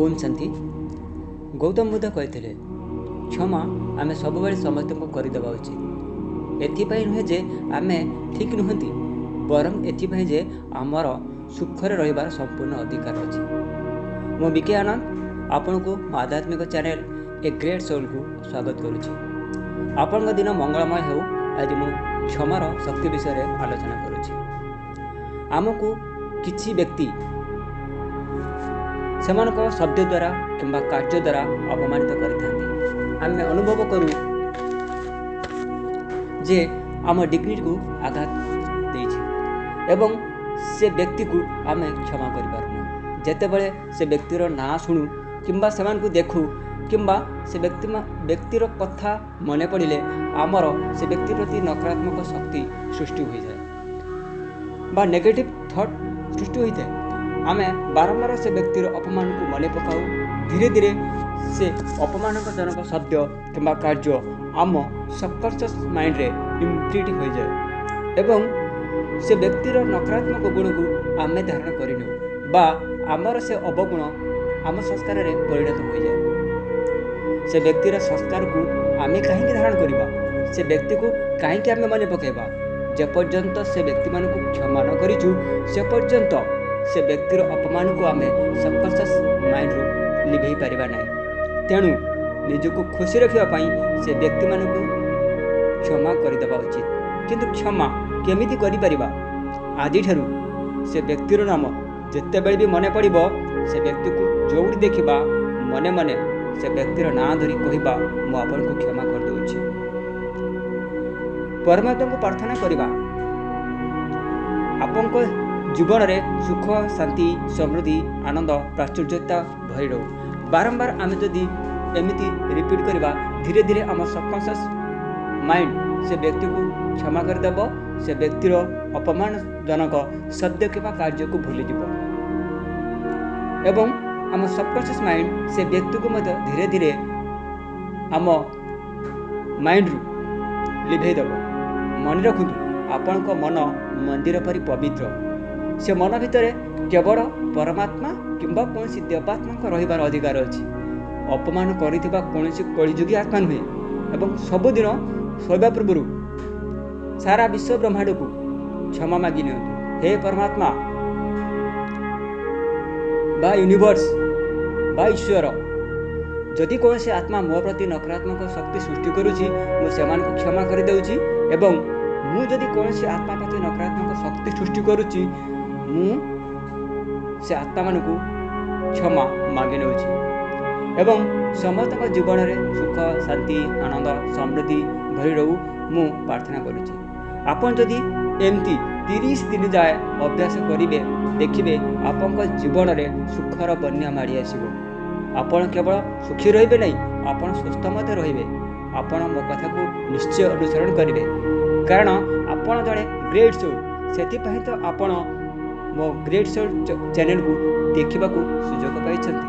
ଓମ୍ ଶାନ୍ତି। ଗୌତମ ବୁଦ୍ଧ କହିଥିଲେ, କ୍ଷମା ଆମେ ସବୁବେଳେ ସମସ୍ତଙ୍କୁ କରିଦେବା ଉଚିତ। ଏଥିପାଇଁ ନୁହେଁ ଯେ ଆମେ ଠିକ୍ ନୁହନ୍ତି, ବରଂ ଏଥିପାଇଁ ଯେ ଆମର ସୁଖରେ ରହିବାର ସମ୍ପୂର୍ଣ୍ଣ ଅଧିକାର ଅଛି। ମୁଁ ବିକେ ଆନନ୍ଦ ଆପଣଙ୍କୁ ମୋ ଆଧ୍ୟାତ୍ମିକ ଚ୍ୟାନେଲ୍ ଏ ଗ୍ରେଟ୍ ସୋଲ୍କୁ ସ୍ୱାଗତ କରୁଛି। ଆପଣଙ୍କ ଦିନ ମଙ୍ଗଳମୟ ହେଉ। ଆଜି ମୁଁ କ୍ଷମାର ଶକ୍ତି ବିଷୟରେ ଆଲୋଚନା କରୁଛି। ଆମକୁ କିଛି ବ୍ୟକ୍ତି ସେମାନଙ୍କ ଶବ୍ଦ ଦ୍ୱାରା କିମ୍ବା କାର୍ଯ୍ୟ ଦ୍ୱାରା ଅପମାନିତ କରିଥାନ୍ତି। ଆମେ ଅନୁଭବ କରୁ ଯେ ଆମ ଡିଗ୍ନିଟିକୁ ଆଘାତ ଦେଇଛି ଏବଂ ସେ ବ୍ୟକ୍ତିକୁ ଆମେ କ୍ଷମା କରିପାରୁନା। ଯେତେବେଳେ ସେ ବ୍ୟକ୍ତିର ନାଁ ଶୁଣୁ କିମ୍ବା ସେମାନଙ୍କୁ ଦେଖୁ କିମ୍ବା ସେ ବ୍ୟକ୍ତିର କଥା ମନେ ପଡ଼ିଲେ ଆମର ସେ ବ୍ୟକ୍ତି ପ୍ରତି ନକାରାତ୍ମକ ଶକ୍ତି ସୃଷ୍ଟି ହୋଇଯାଏ ବା ନେଗେଟିଭ୍ ଥଟ୍ ସୃଷ୍ଟି ହୋଇଥାଏ। ଆମେ ବାରମ୍ବାର ସେ ବ୍ୟକ୍ତିର ଅପମାନକୁ ମନେ ପକାଉ। ଧୀରେ ଧୀରେ ସେ ଅପମାନଜନକ ଶବ୍ଦ କିମ୍ବା କାର୍ଯ୍ୟ ଆମ ସବକନସିୟସ୍ ମାଇଣ୍ଡରେ ଇମ୍ପ୍ରିଣ୍ଟ ହୋଇଯାଏ ଏବଂ ସେ ବ୍ୟକ୍ତିର ନକାରାତ୍ମକ ଗୁଣକୁ ଆମେ ଧାରଣ କରିନେଉ ବା ଆମର ସେ ଅବଗୁଣ ଆମ ସଂସ୍କାରରେ ପରିଣତ ହୋଇଯାଏ। ସେ ବ୍ୟକ୍ତିର ସଂସ୍କାରକୁ ଆମେ କାହିଁକି ଧାରଣ କରିବା? ସେ ବ୍ୟକ୍ତିକୁ କାହିଁକି ଆମେ ମନେ ପକାଇବା? ଯେପର୍ଯ୍ୟନ୍ତ ସେ ବ୍ୟକ୍ତିମାନଙ୍କୁ କ୍ଷମା ନ କରିଛୁ, ସେ ପର୍ଯ୍ୟନ୍ତ ସେ ବ୍ୟକ୍ତିର ଅପମାନକୁ ଆମେ ସବକନସିୟସ୍ ମାଇଣ୍ଡରୁ ଲିଭେଇ ପାରିବା ନାହିଁ। ତେଣୁ ନିଜକୁ ଖୁସି ରଖିବା ପାଇଁ ସେ ବ୍ୟକ୍ତିମାନଙ୍କୁ କ୍ଷମା କରିଦେବା ଉଚିତ। କିନ୍ତୁ କ୍ଷମା କେମିତି କରିପାରିବା? ଆଜିଠାରୁ ସେ ବ୍ୟକ୍ତିର ନାମ ଯେତେବେଳେ ବି ମନେ ପଡ଼ିବ, ସେ ବ୍ୟକ୍ତିକୁ ଯେଉଁଠି ଦେଖିବା, ମନେ ମନେ ସେ ବ୍ୟକ୍ତିର ନାଁ ଧରି କହିବା, ମୁଁ ଆପଣଙ୍କୁ କ୍ଷମା କରିଦେଉଛି। ପରମାତ୍ମାଙ୍କୁ ପ୍ରାର୍ଥନା କରିବା, ଆପଣଙ୍କ ଜୀବନରେ ସୁଖ, ଶାନ୍ତି, ସମୃଦ୍ଧି, ଆନନ୍ଦ, ପ୍ରାଚୁର୍ଯ୍ୟତା ଭରି ରହୁ। ବାରମ୍ବାର ଆମେ ଯଦି ଏମିତି ରିପିଟ୍ କରିବା, ଧୀରେ ଧୀରେ ଆମ ସବକନସିୟସ୍ ମାଇଣ୍ଡ ସେ ବ୍ୟକ୍ତିକୁ କ୍ଷମା କରିଦେବ, ସେ ବ୍ୟକ୍ତିର ଅପମାନଜନକ ଶବ୍ଦ କିମ୍ବା କାର୍ଯ୍ୟକୁ ଭୁଲିଯିବ ଏବଂ ଆମ ସବକନସିୟସ୍ ମାଇଣ୍ଡ ସେ ବ୍ୟକ୍ତିକୁ ମଧ୍ୟ ଧୀରେ ଧୀରେ ଆମ ମାଇଣ୍ଡରୁ ଲିଭେଇ ଦେବ। ମନେ ରଖନ୍ତୁ, ଆପଣଙ୍କ ମନ ମନ୍ଦିର ପରି ପବିତ୍ର। ସେ ମନ ଭିତରେ କେବଳ ପରମାତ୍ମା କିମ୍ବା କୌଣସି ଦେବାତ୍ମାଙ୍କ ରହିବାର ଅଧିକାର ଅଛି, ଅପମାନ କରିଥିବା କୌଣସି କଳିଯୁଗୀ ଆତ୍ମା ନୁହେଁ। ଏବଂ ସବୁଦିନ ଶୋଇବା ପୂର୍ବରୁ ସାରା ବିଶ୍ୱ ବ୍ରହ୍ମାଣ୍ଡକୁ କ୍ଷମା ମାଗି ନିଅନ୍ତୁ। ହେ ପରମାତ୍ମା ବା ୟୁନିଭର୍ସ ବା ଈଶ୍ୱର, ଯଦି କୌଣସି ଆତ୍ମା ମୋ ପ୍ରତି ନକାରାତ୍ମକ ଶକ୍ତି ସୃଷ୍ଟି କରୁଛି, ମୁଁ ସେମାନଙ୍କୁ କ୍ଷମା କରିଦେଉଛି ଏବଂ ମୁଁ ଯଦି କୌଣସି ଆତ୍ମା ପ୍ରତି ନକାରାତ୍ମକ ଶକ୍ତି ସୃଷ୍ଟି କରୁଛି, ମୁଁ ସେ ଆତ୍ମାମାନଙ୍କୁ କ୍ଷମା ମାଗି ନେଉଛି ଏବଂ ସମସ୍ତଙ୍କ ଜୀବନରେ ସୁଖ, ଶାନ୍ତି, ଆନନ୍ଦ, ସମୃଦ୍ଧି ଭରି ରହୁ ମୁଁ ପ୍ରାର୍ଥନା କରୁଛି। ଆପଣ ଯଦି ଏମିତି 30 ଦିନ ଯାଏ ଅଭ୍ୟାସ କରିବେ, ଦେଖିବେ ଆପଣଙ୍କ ଜୀବନରେ ସୁଖର ବନ୍ୟା ମାଡ଼ି ଆସିବ। ଆପଣ କେବଳ ସୁଖୀ ରହିବେ ନାହିଁ, ଆପଣ ସୁସ୍ଥ ମଧ୍ୟ ରହିବେ। ଆପଣ ମୋ କଥାକୁ ନିଶ୍ଚୟ ଅନୁସରଣ କରିବେ, କାରଣ ଆପଣ ଜଣେ ଗ୍ରେଟ୍ ସୋଲ୍। ସେଥିପାଇଁ ତ ଆପଣ ମୋ ଗ୍ରେଟ୍ ସୋଲ୍ ଚ୍ୟାନେଲକୁ ଦେଖିବାକୁ ସୁଯୋଗ ପାଇଛନ୍ତି।